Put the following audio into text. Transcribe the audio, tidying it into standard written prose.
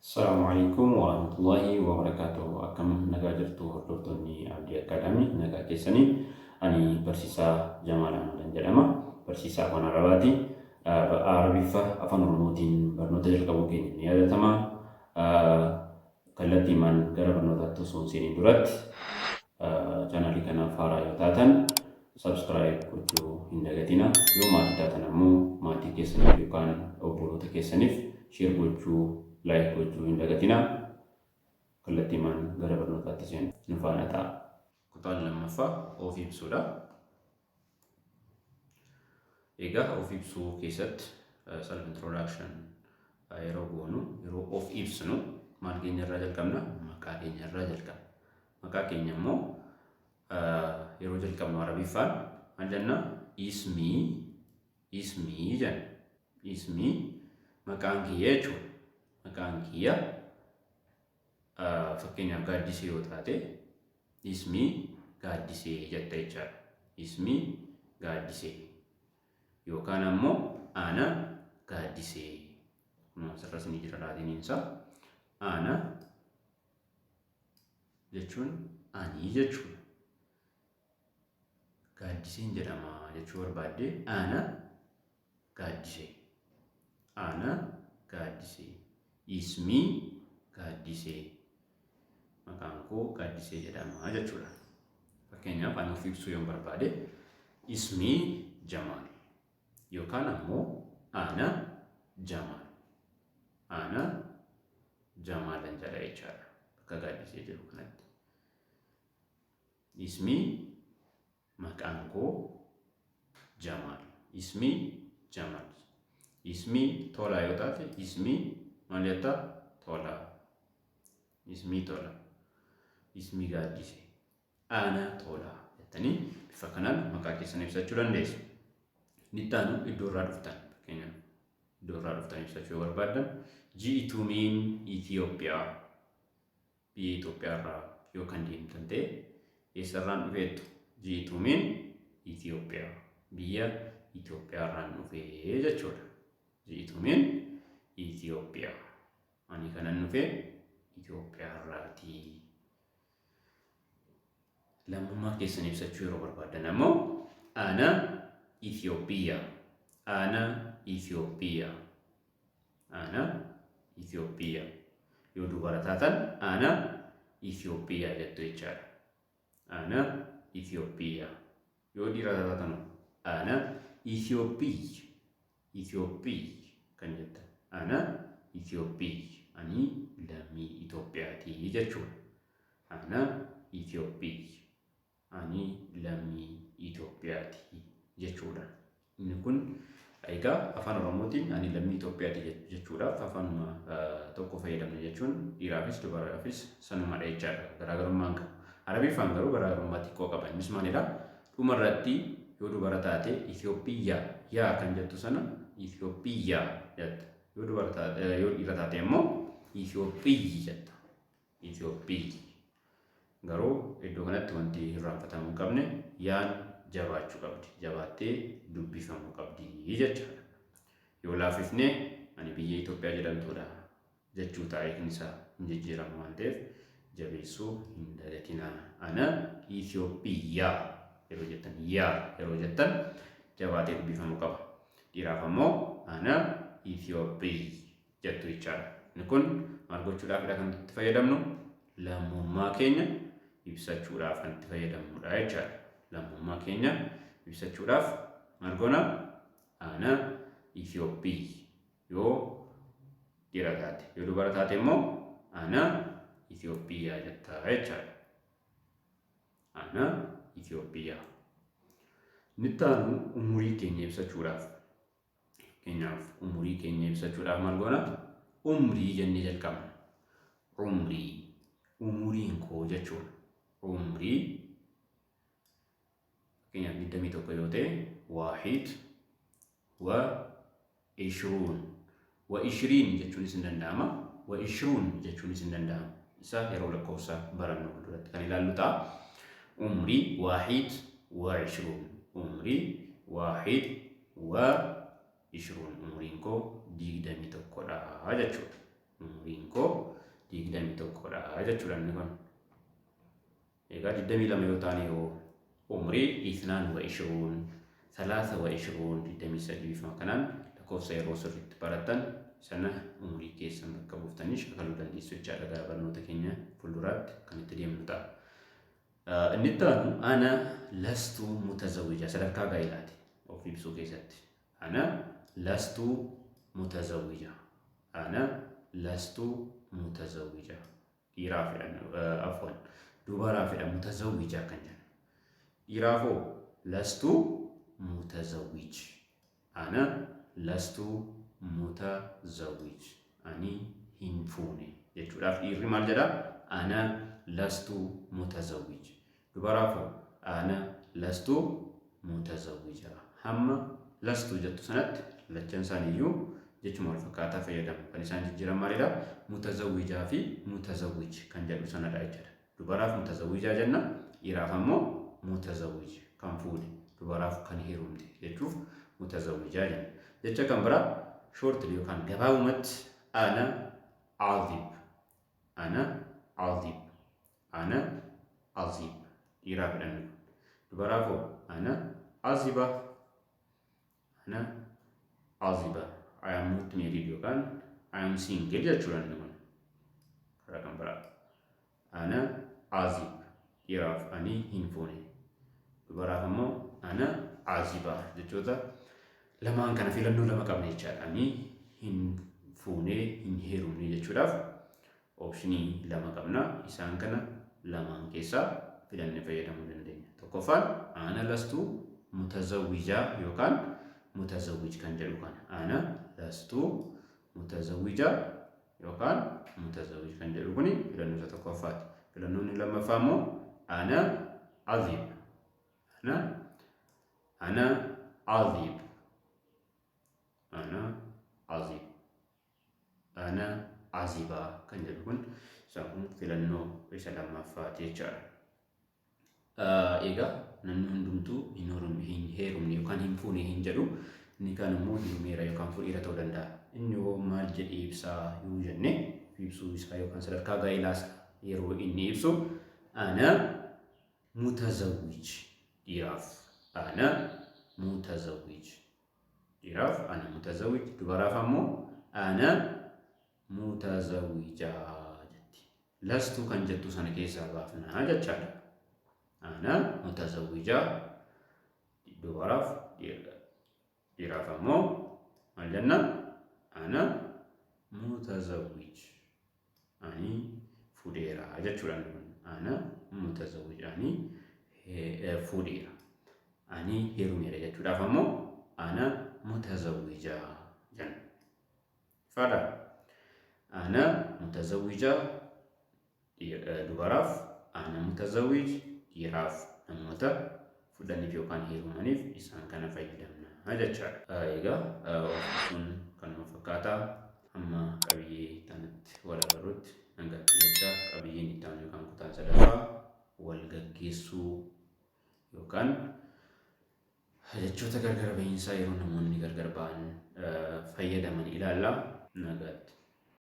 Assalaamu alaikum warahmatullahi wabarakatuh. Akkam nagaa jirtu hordoftoonni Abdii Akkaadaamii? Nagaa keessanii? Ani barsiisaa Jamaal Ahmadan jedhama. Barsiisaa Afaan Arabaati. Arabiffa Afaan Oromootiin barnoota jalqabuun keenya ni yaadatama. Kallattiimaan gara barnootaatti osoo hin seeniin duratti, chaanaalii kanaaf haaraa yoo taatan subscribe gochuu hin dagatina. Yoo maatii taatan ammoo maatii keessaniif yookaan obboloota keessaniif share gochuu, like gochuu hin dagatina. Kallattiimaan gara barnootaatti seenu. Nu faana ta'a. Kutaan lammaffaa of ibsuudha. Egaa of ibsuu keessatti, self introduction yeroo goonu, yeroo of ibsinu maal keenya irraa jalqabna? Maqaa keenya irraa jalqabna. Maqaa keenya immoo yeroo jalqabnu Arabiffaan maal jenna? Ismii, ismii jenna. Ismii maqaan kiyya jechuudha. Maqaan kiyya, fakkeenyaaf Gaaddisee yoo taate, ismii Gaaddisee jetta jechaadha. Ismii Gaaddisee yookaan ammoo ana Gaaddisee. Kun asirras ni jira laatiniinsa. Ana jechuun ani jechuudha. Gaaddiseen jedhama jechuu barbaadde, ana Gaaddisee. Ana Gaaddisee. Ismii Gaaddisee. Maqaan koo Gaaddisee jedhama jechuudha. Fakkeenyaaf ani of ibsuu yoon barbaade, ismii Jamaal yookaan ammoo ana Jamaal. Ana Jamaalan jedha jechaadha. Bakka Gaaddisee jedhu kanatti. Ismii maqaan koo Jamaal. Ismii Jamaal. Ismii Tolaa yoo taate, ismii maal jettaa? Tolaa. Ismii Tolaa. Ismii Gaaddisee. Ana Tolaa jettanii bifa kanaan maqaa keessan ibsachuu dandeessu. Inni itti aanu iddoo irraa dhuftan, fakkeenyaaf iddoo irraa dhuftan ibsachuu yoo barbaaddan, ji'itu miin Itoophiyaa, biyya Itoophiyaa irraa yoo kan deemtan ta'e, eessarraan dhufeettu? Ji'itu miin Itoophiyaa, biyya Itoophiyaa irraan dhufee jechuudha. Ji'itu miin Itoophiyaa. Ani kanan dhufe Itoophiyaa irraati. Lammummaa keessan ibsachuu yeroo barbaaddan ammoo ana Itoophiyaa. Ana Itoophiyaa. Ana Itoophiyaa. Yoo dubara taatan ana Itoophiyaa jettu jechaadha. Ana Itoophiyaa. Yoo dhiira taatan ana Itoophiy. Itoophiy kan jettan. Ana Itoophiy. Ani lammii Itoophiyaati jechuudha. Ana Itoophiy. Ani lammii Itoophiyaati jechuudha. Inni kun egaa Afaan Oromootiin ani lammii Itoophiyaati jechuudhaaf afaanuma tokko fayyadamna jechuun dhiiraafis dubaraafis sanumadha jechaadha. Garaagarummaa hin qabu. Arabiffaan garuu garaagarummaa xiqqoo qaba. Innis maalidha? Dhuma irratti yoo dubara taate Itoophiyaa yaa kan jettu sana Itoophiyaa jetta. Yoo dubara taate, yoo dhiira taate immoo Itoophiyyi jetta. Itoophiyyi. Garuu iddoo kanatti wanti irraanfatamuu hin qabne yaan jabaachuu qabdi. Jabaattee dubbifamuu qabdi jechaadha. Yoo laafifne ani biyya Itoophiyaa jedhamtuudha jechuu ta'a, hiikni isaa hin jijjiiramu waan ta'eef jabeessuu hin dagatinaa. Ana Itoophiyaa yeroo jettan, yaa yeroo jettan jabaatee dubbifamuu qaba. Dhiiraaf ammoo ana Itoophiy jettu jechaadha. Inni kun maal gochuudhaafidha kan itti fayyadamnu? Lammummaa keenya ibsachuudhaaf kan itti fayyadamnudha jechaadha. Lammummaa keenya ibsachuudhaaf maal goona? Ana Itoophiy yoo dhiira taate. Yoo dubara taate immoo ana Itoophiyaa jetta jechaadha. Ana Itoophiyaa. Inni itti aanu umurii keenya ibsachuudhaaf. Fakkeenyaaf umurii keenya ibsachuudhaaf maal goona? Umrii jennee jalqabna. Umrii. Umuriin koo jechuudha. Umrii fakkeenyaaf 21 yoo ta'e, waahid wa ishruun. Wa ishriin jechuunis hin danda'ama. Wa ishruun jechuunis hin danda'ama. Isa yeroo lakkoofsa barannu fuulduratti kan ilaallu ta'a. Umrii waahid wa ishruun. Umrii waahid wa ishruun. Umriin koo 21dha jechuudha. Umriin koo 21 dha jechuudha inni kun. Egaa 22 yoo ta'an yoo umrii 22, 23, 23 bifuma kanaan lakkoofsa yeroo sirriitti barattan sana umurii keessan bakka buuftanii shaakaluu dandeessu jechaadha gara barnoota keenya fuulduraatti kan itti deemnu ta'a. Inni itti aanu أنا لست متزوجة sadarkaa gaa'ilaati of ibsuu keessatti. أنا لست متزوجة. أنا لست متزوجة. Dhiiraafidha, عفوا, dubaraafidha متزوجة kan jedhu. Dhiiraafoo لست متزوج. أنا لست متزوج. Ani hin fuune jechuudhaaf dhiirri maal jedhaa? أنا لست متزوج. Dubaraafoo أنا لست متزوجة. Hamma لست jettu sanatti lachan isaaniiyyuu jechuma wal fakkaataa fayyadamu. Kan isaan jijjiiran maalidha? متزوجة fi متزوج kan jedhu sanadha jechuudha. Dubaraaf متزوجة jenna, dhiiraaf ammoo متزوج kan fuudhe, dubaraaf kan heerumte jechuuf متزوجة jenna. Jecha kan biraa shortly yookaan gabaabumatti أنا عازب. أنا عازب. أنا عازب. Dhiiraaf jedhamni kun. Dubaraafoo أنا عازبة. أنا عازبة. I am not married yookaan I am single jechuudha inni kun. Karaa kan biraa. أنا عازب. Dhiiraaf ani hin fuune. Dubaraaf ammoo أنا عازبة jechoota lamaan kana filannoo lama qabna jechaadha. Ani hin fuunee, hin heerumne jechuudhaaf optionii lama qabna. Isaan kana lamaan keessaa filannee fayyadamuu dandeenya. Tokkoffaan أنا لست متزوجة yookaan متزوج kan jedhu kana. أنا لست متزوجة yookaan متزوج kan jedhu kuni filannoo isa tokkoffaati. Filannoon inni lammaffaa immoo أنا عازب. أنا عازب. أنا عازب. أنا عازبة kan jedhu kun isaan kun filannoo isa lammaffaati jechaadha. Egaa namni hundumtuu hin heerumne yookaan hin fuune hin jedhu, inni kaan immoo heerumeera yookaan fuudheera ta'uu danda'a. Inni hoo maal jedhee ibsaa yoo jenne, ibsuu isaa yookaan sadarkaa gaa'elaa isaa yeroo inni ibsu أنا متزوج dhiiraaf, أنا متزوج dhiiraaf, أنا متزوج, dubaraaf ammoo أنا متزوجة jetti. لست kan jettu sana keessaa baafnaa jechaadha. أنا متزوجة dubaraaf, dhiiraaf ammoo maal jenna? أنا متزوج. Ani fuudheera jechuudha. أنا متزوج, ani fuudheera. Ani heerumeera jechuudhaaf ammoo أنا متزوجة jenna. Ifaadha. أنا متزوجة dubaraaf, أنا متزوج dhiiraaf, namoota fudhaniif yookaan heerumaniif isaan kana fayyadamna jechaadha. Egaa kun kanuma fakkaataa hamma qabiyyee kanatti wal agarrutti nagaatti jecha. Qabiyyeen itti aanu yookaan kutaan sadaffaa wal gaggeessuu yookaan jechoota gargar bahiinsaa yeroo namoonni gargar ba'an fayyadaman ilaalla. Nagaatti.